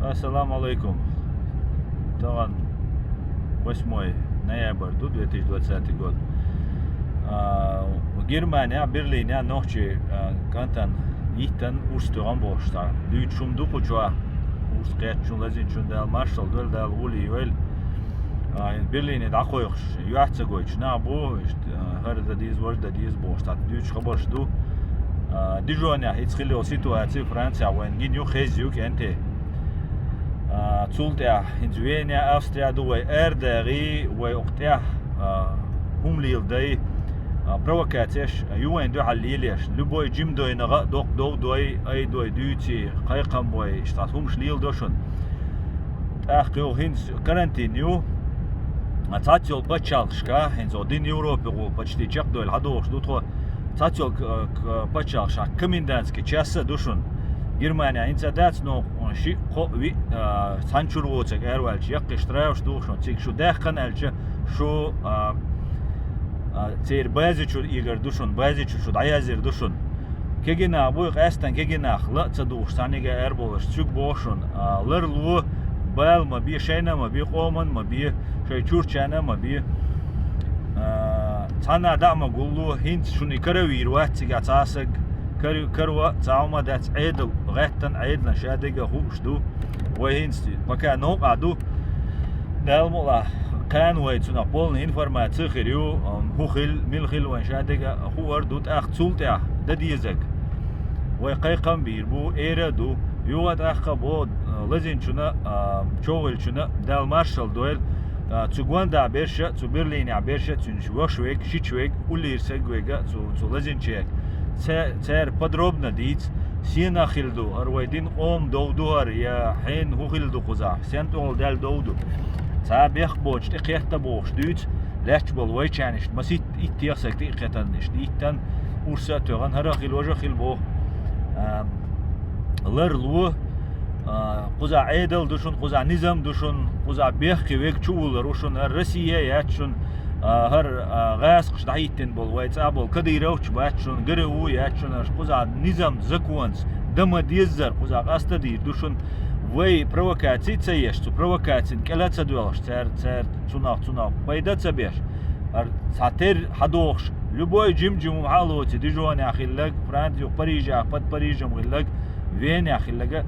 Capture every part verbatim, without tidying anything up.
Ассаламу алейкум. Таган восьмой ноябрь ду, две тысячи двадцатый год. А, Германия, Берлине нохчи, а, кантан иттан урс таган бошта. Дүйт шум ду кучуа. Урс кет шум лазин шум дал маршал дол дал ули юэл. А, Берлине да койхш. Юахца гойч на бу, ишт, а, хар да диз, вож да диз бошта. Дүйт хабарш ду. А, Дижоня, ицхилио ситуация Франция, вен гин ю хез ю кенте. А, цул тӀехь, хӀинца Вене, Австрия ду вай, эрдари вай окъ тӀехь, а, хӀума лийла дай, а, провокацеш, а, ювайн дуьхьал лелеш. Любой жим дойнагӀа, докъ дов дой, ай дой, дуьйци, кхайкхам бой, иштта хӀумаш лийла до шун. ТӀаккха ю хӀинца карантин ю. А, цац йол пачхьалкхашка, хӀинца о дин Европе гӀул почти чекхдойла хьадогӀуш ду тхо. Цац йол к-, к-, пачхьалкхашка комендантский час а ду шун. Германия хӀинца дац, но ши, кхо, ви, а, цхьан чур воцаг арвалча яккхи штрафш ду шун. Цига шу даьккхана аьлча, шу, а, а, церан бази чу игар ду шун, бази чу шу дӀаязйир ду шун. Кегина буй, къаьстан кегинах ла а ца духуш, цхьаьннега арболаш, цуьг боху шун, а, ларло, бала ма бе, шайна ма бе, къоман ма бе, шай чурчана ма бе. А, цхьанна дӀа а ма гулло, хӀинца шуна и каравийр вац цига цхьа саг, кар-, каро а цхьа хӀума дац, Ӏедал, гӀеттан Ӏедалан ша дега хууш ду. Вай хӀинца пока новкъа ду. Дала мукъалахь, кхана вай цунах полна информация хир ю, ам, хӀу хил, мила хил вайн ша дега хуур ду, тӀаккха цул тӀехь дан дезаг. Вай кхайкхам бийр бу, эра а ду, юха тӀаккха бо, а, лазинчуна, а, чогӀилчуна, Дала маршал дойла, а, цу гонда берша, цу Берлинехь берша, цуьнаш вош вег, шич вег, уллийр саг вега, цу, цу лазинчег. Ца-, цара подробно дийц, сенах хил ду, хӀара вай дин къом дов ду хӀара, я хьен хӀу хил ду кхузахь, сен тӀехула даьлла дов ду. Цхьа бехк боцуш тӀе кхетта бохуш дуьйцу, лаьтташ болу вайчарнишна маситта итт техсаг тӀе а кхетан, иштта иттан, урса а тоьгӀан, хӀара а хил, важа а хил боху. А, ларло, а, кхуза Ӏедал ду шун, кхуза низам ду шун, кхуза бехке вег чу уллар ву шун, хӀара Россия яц шун, а, хӀара, а, гӀаскхаш дӀахӀиттина болу вай цӀа болу Кадыровч бац шун, ГРУ яц шун, хӀара кхуза низам, законс, дан ма деззара, кхуза къаста дийр ду шун, вай провокаций ца еш, цу провокацин кӀела ца доьлхуш, цаьрца, цаьрца, цунах, цунах пайда ца беш, хӀара цхьа тер хьадохуш, любой жим-жим хӀума хьалоций, Дижонехь хиллаг, Францехь, Парижехь, под Парижем хиллаг, Венехь хиллага,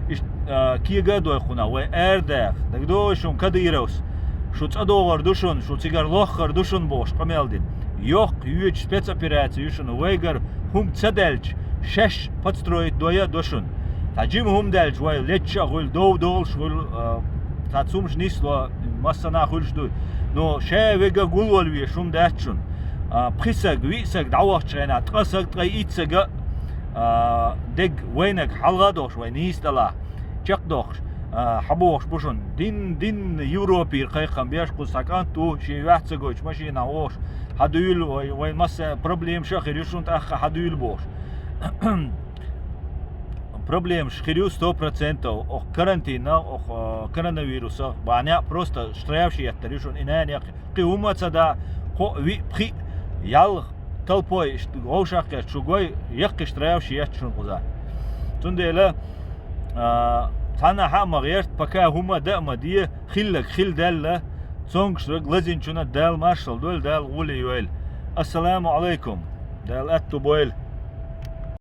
иштта, а, кега а дойхуна, вай арадаха, дагадогӀий шун Кадыровс, шу цӀа догӀар ду шун, шу цигара лоххар ду шун бохуш къамел дина. Йоккха йоьчу спецопераци ю шуна, вайгара хӀума ца даьлча, шаьш подстроить дой а до шуна. Цхьа жима хӀума даьлча, вай лечча а хуьлу, дов долуш хуьлу, а, цхьа цумаш нисло, массанхьа хуьлуш дуй. Но ша вега гулвала веш хӀума дац шуна. А, пхи саг, виъ саг дӀавахча хенахь, ткъа саг, ткъа итт сага, а, дерг вайнаг хьалха а дохуш, вай нийса тӀалахь, чекхдохуш, а, хьабохуш бу шуна. Дин, дин Европера кхайкхам беш, кхуза цхьа кӀант ву, шен юьхь ца гойтуш машинахь вохуш, хьадуьйла, вай, вайн масса проблемаш а хир ю шуна тӀаккха хьадуьйла бохуш. Проблемаш хир ю сто процентов, оху карантинах, оху, а, коронавирусах, бахьанехь просто штрафаш еттар ю шуна и нана яккхи. Кхин хӀума а ца да, кхо а, виъ, пхиъ, ялх, толпой, иштта вовшах кхетта, шу гой, яккхи штрафаш етта шуна кхуза. Цундела, а, цхьаннахьа а ма гӀерта, пока хӀума а дан а ма де, хиллаг хила даьлла, цонгуш верг лазинчунна Дала маршалла дойла, Дала гӀоле йойла. Ассаламу алайкум. Дала аьтту бойла.